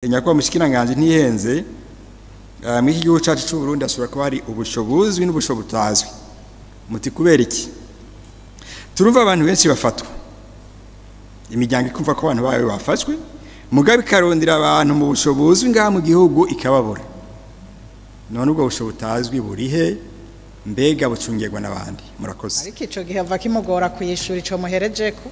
Nyakubahwa mushikiranganji, ntihenze, muri iki gihugu cacu c'u Burundi hashobora kuba hari ubusho buzwi n'ubusho butazwi. Muti kubera iki? Turumva abantu benshi bafatwa, imiryango ikumva ko abantu bayo bafashwe, mugabo ikarondera abantu mu busho buzwi ngaha mu gihugu ikababura. None ubwo busho butazwi burihe? Mbega bucungirwa n'abandi? Murakoze. Ariko ico gihe ava kimugora kuyishura ico muherejeko.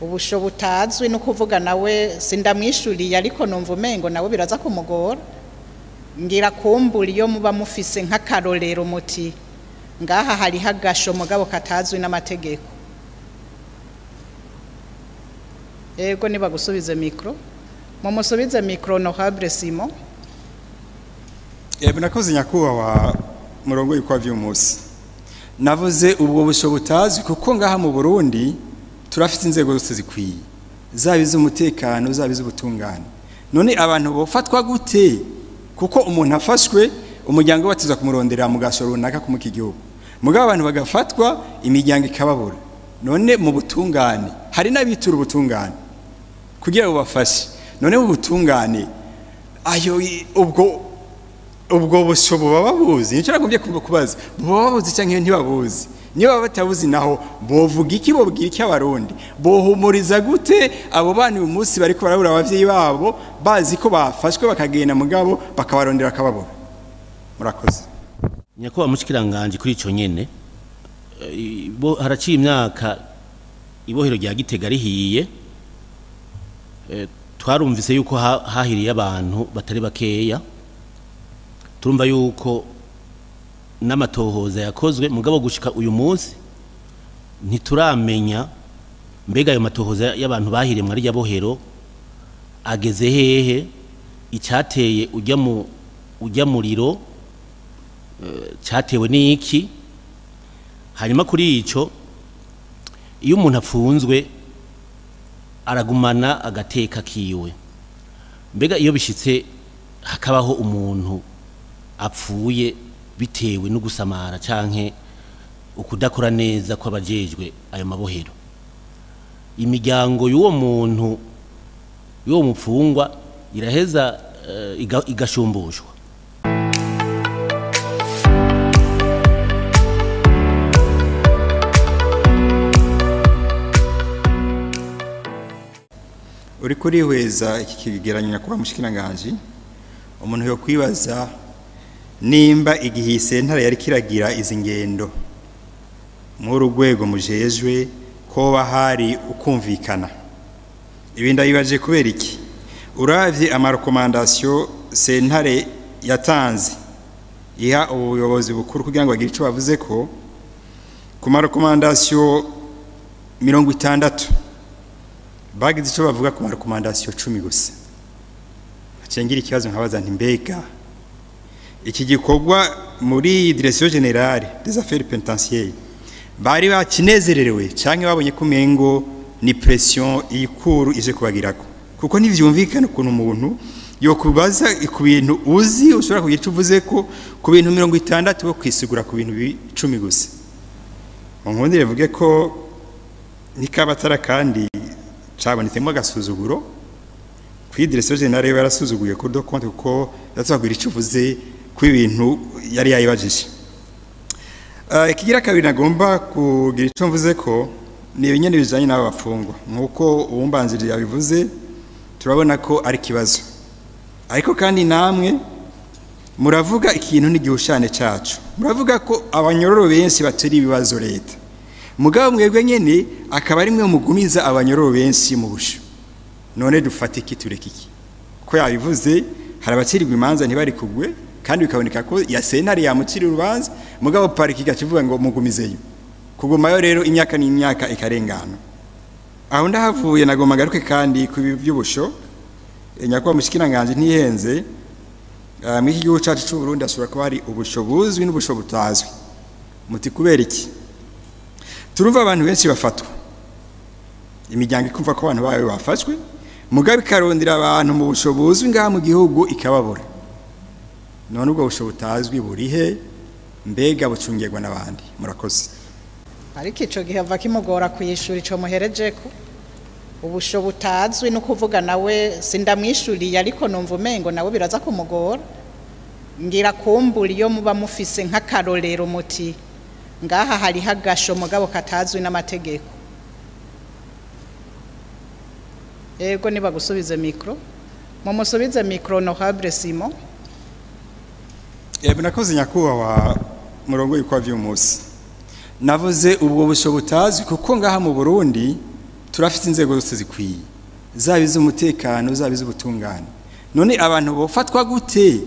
Ubusho butazwi no kuvuga nawe sindamwishuriye, ariko numva umengo nawe biraza kumugora. Ngira kumbura iyo muba mufise nk'akarorero muti ngaha hariho agasho mugabo katazwi n'amategeko. Ego, nibagusubize micro, mumusubize micro, honorable Simon. Murakoze nyakubahwa murongo w'ibikwa vy'umunsi. Navuze ubwo busho butazwi kuko ngaha mu Burundi turafite inzego zose zikwiye, zaba iz'umutekano, zaba iz'ubutungane. None abantu bofatwa gute? Kuko umuntu afashwe, umuryango batiza kumurondera mu gasho runaka kumuka igihugu, mugabo abantu bagafatwa imiryango ikababura. None mu butungane hari n'abitura ubutungane kugira ngo bafashe. None mu butungane ayo ubwo busho buba babuzi? Nico nagombye kubaza, buba babuzi canke ntibabuzi? Niba baba batabuzi naho bovuga iki? Bobwira iki Abarundi? Bohumuriza gute abo bana uyu munsi bariko barabura abavyeyi babo, bazi ko bafashwe, bakagenda mugabo bakabarondera bakababura? Murakoze. Nyakubahwa mushikiranganje, kuri ico nyene, bo haraciye imyaka ibohero rya Gitega rihiye. Twarumvise yuko hahiriye abantu batari bakeya, turumva yuko n'amatohoza yakozwe, mugabo gushika uyu munsi ntituramenya mbega ayo matohoza y'abantu bahiriye muri rya bohero ageze hehe, icyateye ujya muriro cyatewe n'iki. Hanyuma kuri ico, iyo umuntu apfunzwe aragumana agateka kiwe. Mbega iyo bishitse hakabaho umuntu apfuye bitewe no gusamara canke ukudakora neza kw'abajejwe ayo mabohero, imiryango y'uwo muntu, y'uwo mupfungwa, iraheza igashumbushwa? Uriko urihweza iki kigeranyo, nyakubahwa mushikiranganji, umuntu yo kwibaza nimba igihe iyi sentare yari kiragira izi ngendo muri urwego mujejwe koba hari ukumvikana. Ibi ndabibaje kubera iki? Uravye ama recommandations sentare yatanze iha ubuyobozi bukuru kugira ngo bagire ico bavuze ko ku ma recommandations 60, bagize ico bavuga ku ma recommandations 10 gusa. Hacengira ikibazo nkabaza nti mbega iki gikorwa muri Direction Générale des Affaires Pénitentiaires bari bakinezererewe, canke babonye ko umengo ni pression ikuru ije kubagirako? Kuko ntivyumvikana ukuntu umuntu yokubaza ku bintu uzi ushobora kugira ico uvuze ko ku bintu 60, bo kwisigura ku bintu 10 gusa. Mu nkundire vuge ko nikabatara kandi cabonetsemo agasuzuguro kuri Direction Générale. Yarasuzuguye Cour des comptes kuko yatubwira ico uvuze ku ibintu yari yayibajije. Ikigira kabiri nagomba kugira ico mvuze ko ni ibinyene bijanye n'aba bafungwa. Nk'uko uwumbanzirije yabivuze, turabona ko ari ikibazo, ariko kandi namwe muravuga ikintu n'igihushane cacu. Muravuga ko abanyororo benshi batari ibibazo leta, mugabo mwebwe nyene akaba ari mwe mugumiza abanyororo benshi mu busho. None dufate iki, tureke iki? Ko yabivuze, hari abacirirwa imanza ntibari kugwe, kandi bikaboneka ko ya sentare yamucira urubanza, mugabo pariki igacivuga ngo mugumizeyo. Kugumayo rero imyaka n'imyaka ikarengana. Aho ndahavuye, nagomba ngaruke kandi ku by'ubusho. Nyakubahwa mushikiranganji, ntihenze, muri iki gihugu cacu c'u Burundi hashobora kuba hari ubusho buzwi n'ubusho butazwi. Muti kubera iki? Turumva abantu benshi bafatwa, imiryango ikumva ko abantu bayo bafashwe, mugabo ikarondera abantu mu busho buzwi ngaha mu gihugu ikababura. None ubwo busho butazwi burihe? Mbega bucungirwa n'abandi? Murakoze. Ariko ico gihe ava kimugora kuyishura ico muherejeko. Ubusho butazwi no kuvuga nawe sindamwishuriye, ariko numva umengo nawe biraza kumugora. Ngira kumbura iyo muba mufise nk'akarorero muti ngaha hariho agasho mugabo katazwi n'amategeko. Ego, nibagusubize micro, mumusubize micro, honorable Simon. Murakoze nyakubahwa murongo w'ikwa vy'umunsi. Navuze ubwo busho butazwi kuko ngaha mu Burundi turafite inzego zose zikwiye, zaba iz'umutekano, zaba iz'ubutungane. None abantu bofatwa gute?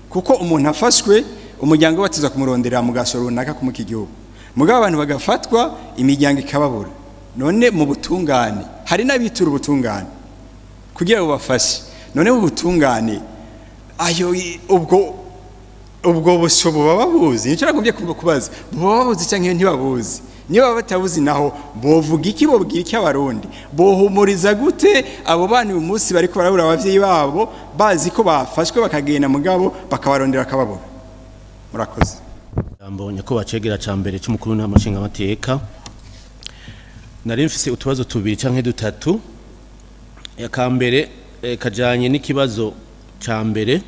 Kuko umuntu afashwe, umuryango batuza kumurondera mu gasho runaka kumuka igihugu, mugabo abantu bagafatwa imiryango ikababura. None mu butungane hari n'abitura ubutungane kugira ngo bafashe. None mu butungane ayo ubwo busho buba babuzi? Nicyo nagombye kubaza, buba babuzi canke ntibabuzi? Niba batabuzi naho bovuga iki? Bobwira iki Abarundi? Bohumuriza gute abo bana uyu munsi bariko barabura abavyeyi babo, bazi ko bafashwe bakagenda, mugabo bakabarondera bakababura? Murakoze. Jambo nyakubahwa cegera ca mbere c'umukuru w'inama nshingamateka, nari mfise utubazo tubiri canke dutatu. Akambere kajanye n'ikibazo ca mbere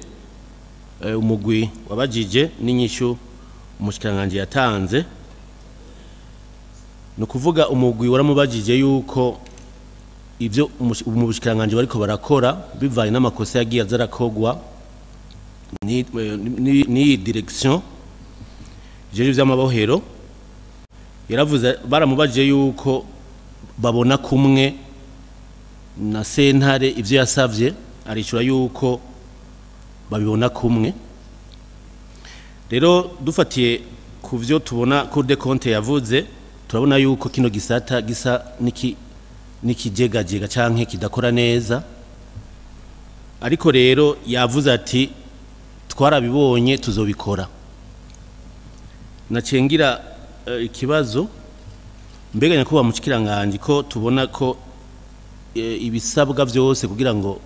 umugwi wabajije n'inyishu umushikiranganji yatanze. Ni ukuvuga umugwi waramubajije yuko ivyo mu bushikiranganji bariko barakora bivanye n'amakosa yagiye aza arakogwa ni direction ijejwe ivy'amabohero. Yaravuze, baramubajije yuko babona kumwe na sentare ivyo yasavye, arishura yuko babibona kumwe. Rero dufatiye ku vyo tubona Cour des comptes yavuze, turabona yuko kino gisata gisa niki nikijegajega canke kidakora neza. Ariko rero yavuze ati twarabibonye, tuzobikora. Nacengira ikibazo: mbega nyakubahwa mushikiranganje, ko tubona ko ibisabwa vyose kugira ngo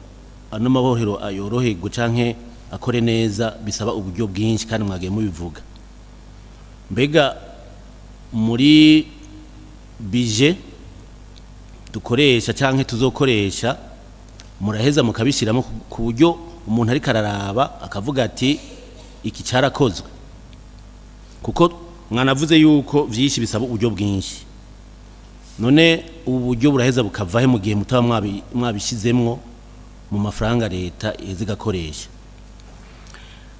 ano mabohero ayoroherwe canke akore neza bisaba uburyo bwinshi, kandi mwagiye mubivuga, mbega muri budget dukoresha canke tuzokoresha muraheza mukabishiramo ku buryo umuntu ariko araraba akavuga ati iki carakozwe? Kuko mwanavuze yuko vyinshi bisaba uburyo bwinshi. None ubu buryo buraheza bukavahe mu gihe mutaba mwabishizemwo mu mafaranga leta iheza igakoresha?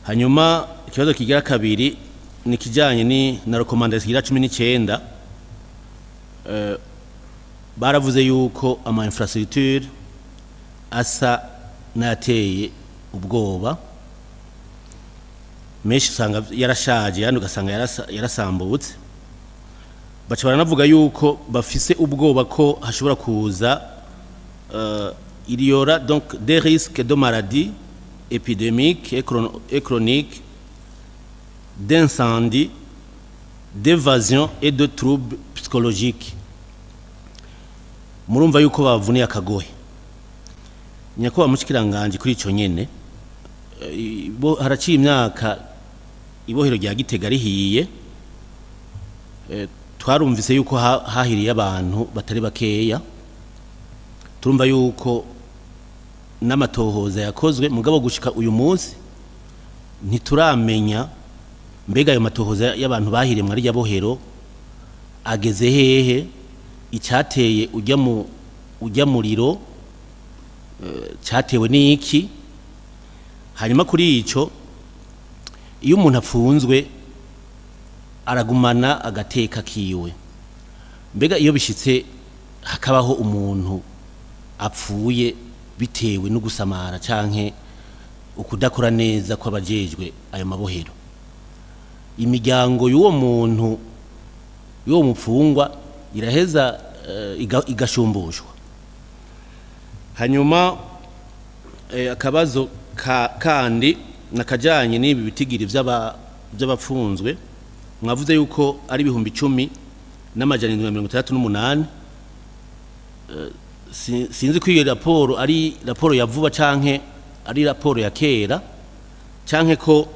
Hanyuma ikibazo kigira kabiri ni kijanye ni na recommandation igira 19. Baravuze yuko ama infrastructure asa n'ayateye ubwoba, menshi usanga yarashaje, yandi ugasanga yarasambutse. Baca baranavuga yuko bafise ubwoba ko hashobora kuza il y aura donc des risques de maladies épidémiques et chroniques, d'incendie, d'évasion et de troubles psychologiques. Murumva yuko bavuniye akagohe nyakubahwa mushikiranganje kuri ico nyene. Haraciye imyaka ibohero rya Gitega rihiye. Twarumvise yuko hahiriye abantu batari bakeya. Turumva yuko n'amatohoza yakozwe, mugabo gushika uyu munsi ntituramenya mbega ayo matohoza y'abantu bahiriye muri rya bohero ageze hehe, icyateye ujya mu ujya muriro cyatewe n'iki. Hanyuma kuri ico, iyo umuntu apfunzwe aragumana agateka kiwe. Mbega iyo bishitse hakabaho umuntu apfuye bitewe no gusamara canke ukudakora neza kw'abajejwe ayo mabohero, imiryango y'uwo muntu, y'uwo mupfungwa, iraheza igashumbushwa? Hanyuma akabazo kandi nakajanye n'ibi bitigiri vy'abapfunzwe. Mwavuze yuko ari 10,768. Sinzi ko iyo raporo ari raporo ya vuba canke ari raporo ya kera, canke ko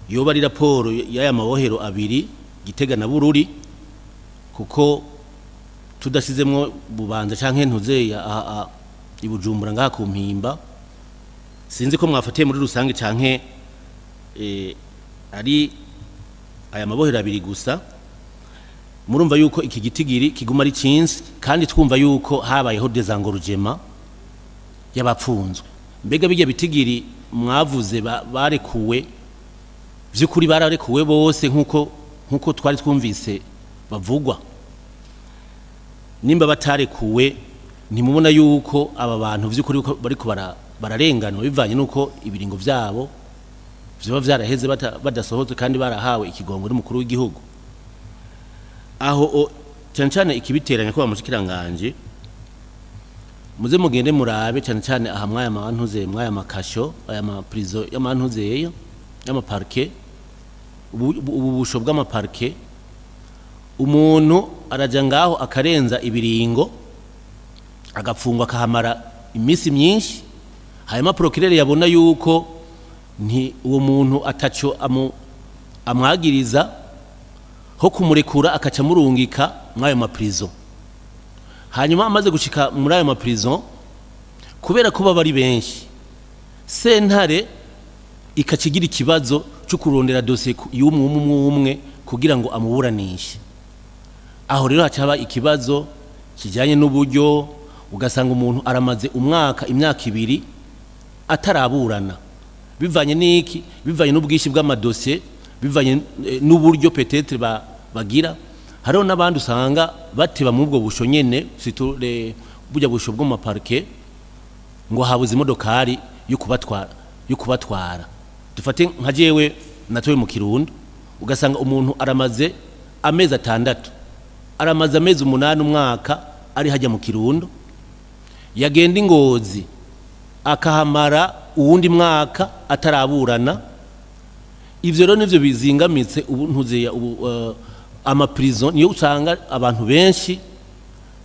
yoba ari raporo y'aya mabohero abiri, Gitega na Bururi, kuko Tudashizemwo Bubanza canke ntuzeya i Bujumbura ngaha ku Mpimba. Sinzi ko mwafatiye muri rusange canke ari aya mabohero abiri gusa. Murumva yuko iki gitigiri kiguma ari cinsi, kandi twumva yuko habayeho désengorgement y'abapfunzwe. Mbega bijya bitigiri mwavuze barekuwe, vy'ukuri bararekuwe bose nkuko twari twumvise bavugwa? Nimba batarekuwe, ntimubona yuko aba bantu vy'ukuri ko bariko bararenganwa bivanye nuko ibiringo vyabo vyoba vyaraheze badasohotse kandi barahawe ikigongo n'umukuru w'igihugu? Aho cyane cyane ikibiteranya ko bamushikiranganje, muze mugende murabe cyane cyane aha mwaya mantuze, mwaya makasho, aya ma prison y'amantuzeyo, y'amaparke, ubu busho bw'amaparke. Umuntu araja ngaho akarenza ibiringo, agapfungwa, akahamara iminsi myinshi, hanyuma procureur yabona yuko nti uwo muntu ataco amwagiriza ho kumurekura, akaca murungika mw'ayo ma prison. Hanyuma amaze gushika muri ayo ma prison, kubera ko baba ari benshi, sentare ikaca igira ikibazo cyo kurondera dosiye y'umwe umwe umwe kugira ngo amuburanishe. Aho rero haca haba ikibazo kijyanye n'uburyo, ugasanga umuntu aramaze umwaka, imyaka 2 ataraburana. Bivanye n'iki? Bivanye n'ubwinshi bw'amadosiye, bivanye n'uburyo peut-être bagira. Hariho n'abandi usanga bateba muri ubwo busho nyene, surtout burya busho bwo mu maparke, ngo habuze imodokari yo kubatwara. Dufate nka jewe natowe mu Kirundo, ugasanga umuntu aramaze amezi 6, aramaze amezi 8, umwaka ari hajya mu Kirundo. Yagenda i Ngozi akahamara uwundi mwaka ataraburana. Ivyo rero nivyo bizingamitse ubu ntuzeya ubu ama prison. Niyo usanga abantu benshi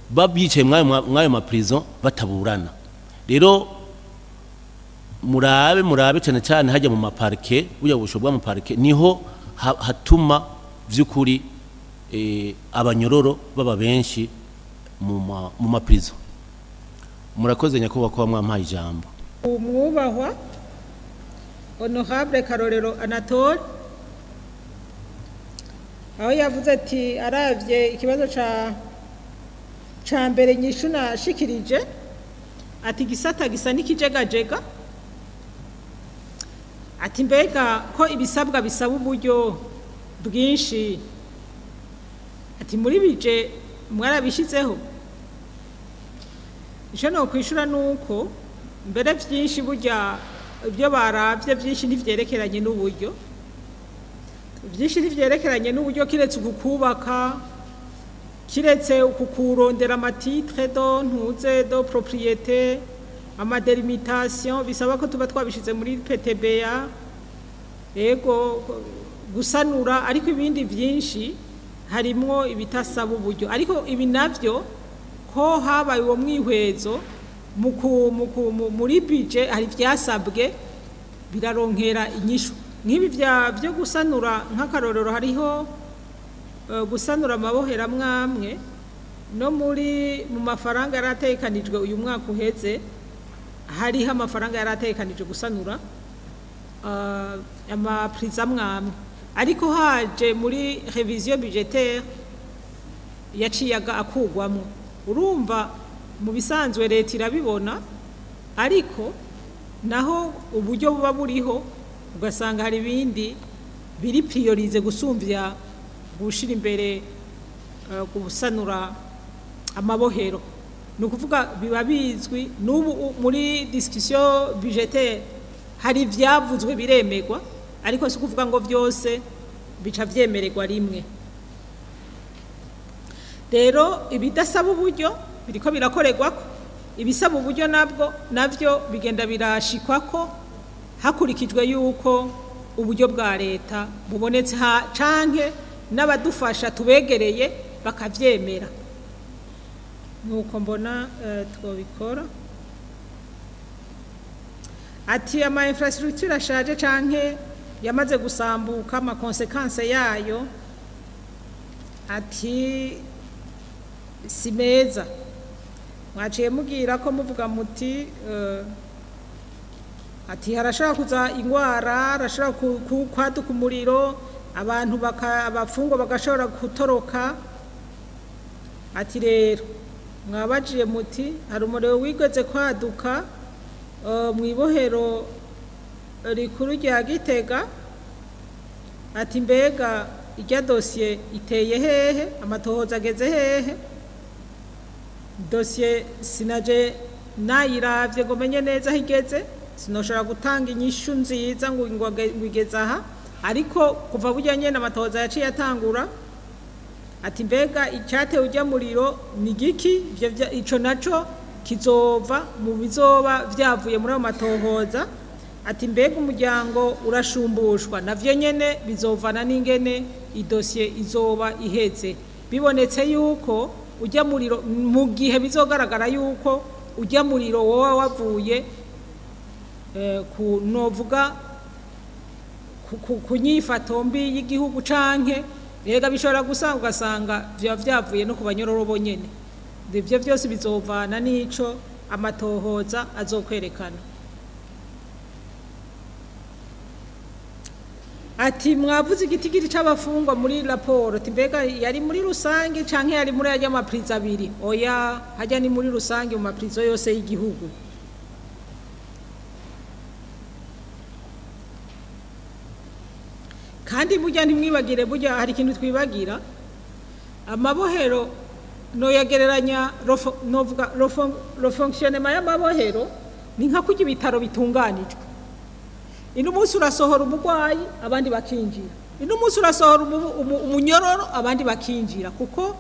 babicaye mwayo ma prison bataburana. Rero murabe cyane cyane hajya mu maparke, burya busho bw'amaparke niho hatuma vy'ukuri abanyororo baba benshi mu ma prison. Murakoze, nyakubahwa, kuba mwampaye ijambo. Umwubahwa Honorable Karorero Anatole, aho yavuze ati aravye ikibazo ca mbere nyishu nashikirije, ati gisata gisa n'ikijegajega, ati mbega ko ibisabwa bisaba uburyo bwinshi, ati muri bije mwarabishyizeho? Icyo nokwishura ni uko mbere byinshi burya ibyo barabye byinshi ntivyerekeranye n'uburyo, byinshi ntivyerekeranye n'uburyo, kiretse uku kubaka, kiretse uku kurondera ama titre de ntuze de propriété, ama délimitation bisaba ko tuba twabishize muri PTBA, ego gusanura. Ariko ibindi byinshi harimwo ibitasaba uburyo. Ariko ibi navyo ko habaye uwo mwihwezo muri budget, hari ivyasabwe biraronkera inyishu nk'ibi byo gusanura. Nk'akarorero, hariho gusanura amabohero amwe no muri mu mafaranga yaratekanijwe uyu mwaka uheze, hariho amafaranga yaratekanijwe gusanura ama prison amwe, ariko haje muri révision budgétaire yaciyaga akugwamwo. Urumva mu bisanzwe leta irabibona, ariko naho uburyo buba buriho, ugasanga hari ibindi biri priorisés gusumvya gushira imbere gusanura amabohero. Ni ukuvuga biba bizwi n'ubu muri discussion budgétaire hari ivyavuzwe biremerwa, ariko si ukuvuga ngo vyose bica vyemererwa rimwe. Rero ibidasaba uburyo biriko birakorerwako, ibisaba uburyo nabwo navyo bigenda birashikwako hakurikijwe yuko uburyo bwa leta bubonetse canke n'abadufasha tubegereye bakavyemera. Nuko mbona twobikora. Ati ama infrastructure ashaje canke yamaze gusambuka, ama conséquences yayo, ati si meza. Mwaciye mubwira ko muvuga muti ati harashobora kuza ingwara, harashobora kwaduka umuriro, abantu abafungwa bagashobora gutoroka. Ati rero mwabajiye muti hari umuriro wigeze kwaduka mw'ibohero rikuru rya Gitega, ati mbega irya dosiye iteye hehe, amatohoza ageze hehe? Dosiye sinaje nayiravye ngo menye neza aho igeze, sinoshobora gutanga inyishu nziza ngo igeze aha, ariko kuva burya nyene amatohoza yaciye atangura. Ati mbega icyatewe ujya muriro ni giki? Ico naco kizova mu bizoba vyavuye muri ayo matohoza. Ati mbega umuryango urashumbushwa, navyo nyene bizovana n'ingene idosiye izoba iheze. Bibonetse yuko ujya muriro, mu gihe bizogaragara yuko ujya muriro wowe wavuye ku novuga ku nyifato mbi y'igihugu canke rega bishobora gusanga ugasanga vya vyavuye no ku banyororo bonyene. Ivyo vyose bizovana n'ico amatohoza azokwerekana. Ati mwavuze igitigiri c'abafungwa muri raporo, ati mbega yari muri rusange canke yari muri ajya amaprizo abiri? Oya, hajya ni muri rusange mu maprizo yose y'igihugu. Kandi burya ntimwibagire, burya hari ikintu twibagira, amabohero noyagereranya novuga fonctionnement y'amabohero ni nka kurya ibitaro bitunganijwe. Ino munsi urasohora umurwayi abandi bakinjira, ino munsi urasohora umunyororo abandi bakinjira, kuko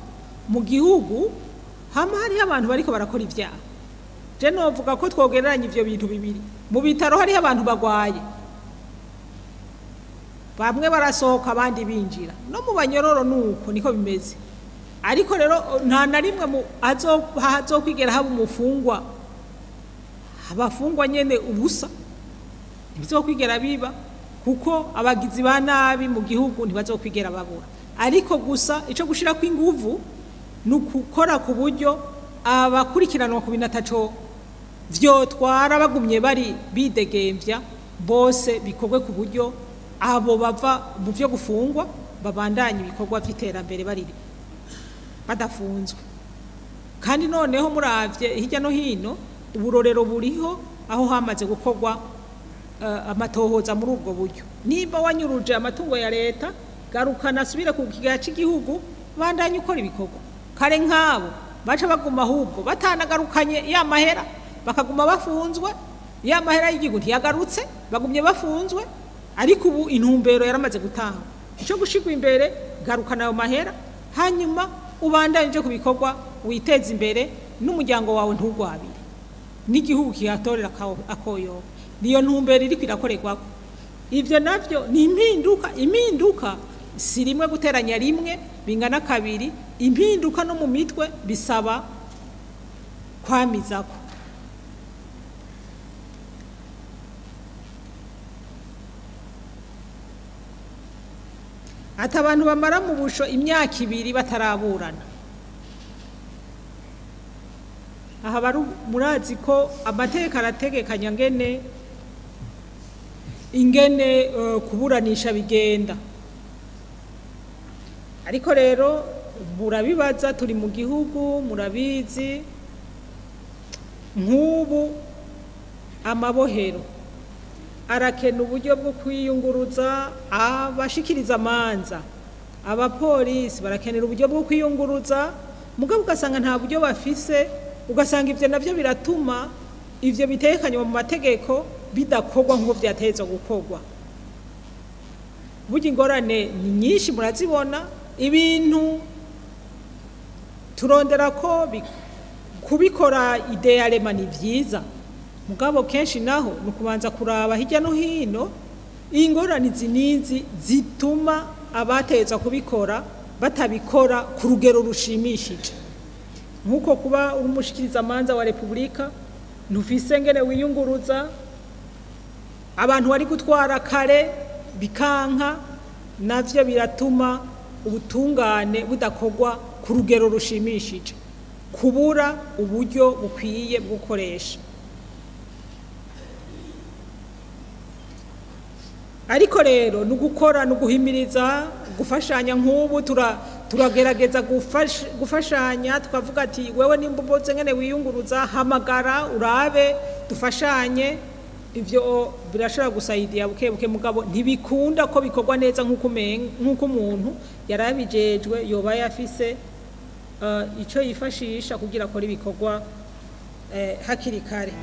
mu gihugu hama hariho abantu bariko barakora ivyaha. Je novuga ko twogereranya ivyo bintu bibiri. Mu bitaro hariho abantu bagwaye, bamwe barasohoka abandi binjira, no mu banyororo nuko niko bimeze. Ariko rero nta na rimwe hazokwigera haba umufungwa, abafungwa nyene ubusa ntibizokwigera biba, kuko abagizi ba nabi mu gihugu ntibazokwigera babura. Ariko gusa ico gushirako inguvu ni ukukora ku buryo abakurikiranwa ku bintu ataco vyotwara bagumye bari bidegemvya bose, bikorwe ku buryo abo bava mu vyo gufungwa babandanye ibikorwa vy'iterambere bari badafunzwe. Kandi noneho muravye hirya no hino uburorero buriho aho hamaze gukorwa amatohoza muri ubwo buryo. Nimba wanyuruje amatungo ya leta, garukana asubire ku kigega c'igihugu, bandanye ukora ibikorwa. Kare nk'abo baca baguma ahubwo batanagarukanye ya mahera, bakaguma bafunzwe, ya mahera y'igihugu ntiyagarutse, bagumye bafunzwe. Ariko ubu intumbero yaramaze gutanga, ico gushigwa imbere, garukana ayo mahera, hanyuma ubandanye ku bikorwa, witeze imbere n'umuryango wawe ntugwabire, n'igihugu kihatorera akoyoba. Niyo ntumbero iriko irakorerwako. Ivyo navyo ni impinduka. Impinduka si rimwe guteranya rimwe bingana kabiri, impinduka no mu mitwe bisaba kwamizako. Ati abantu bamara mu busho imyaka ibiri bataraburana. Aha bari murazi ko amategeko arategekanya ingene kuburanisha bigenda. Ariko rero murabibaza, turi mu gihugu murabizi, nk'ubu amabohero arakena uburyo bwo kwiyunguruza, abashikiriza amanza, abapolisi barakenera uburyo bwo kwiyunguruza, mugabo ugasanga nta buryo bafise, ugasanga ivyo navyo biratuma ivyo bitekanywa mu mategeko bidakorwa nk'uko vyatezwa gukorwa. Burya ingorane ni nyinshi murazibona, ibintu turondera ko kubikora ideyarema ni vyiza, mugabo kenshi naho ni ukubanza kuraba hirya no hino ingorane izi n'izi zituma abateza kubikora batabikora ku rugero rushimishije. Nk'uko kuba uri umushikirizamanza wa Repubulika ntufise ngene wiyunguruza, abantu bari gutwara kare bikanka, navyo biratuma ubutungane budakorwa ku rugero rushimishije. Kubura uburyo bukwiye bwo gukoresha. Ariko rero ni ugukora, ni uguhimiriza, gufashanya. Nk'ubu turagerageza gufashanya, tukavuga ati wewe nimba ubotse ngene wiyunguruza, hamagara urabe dufashanye. Ivyo birashobora gusaidia buke buke, mugabo ntibikunda ko bikorwa neza nk'uko umuntu yarabijejwe yoba yafise ico yifashisha kugira akore ibikorwa hakiri kare.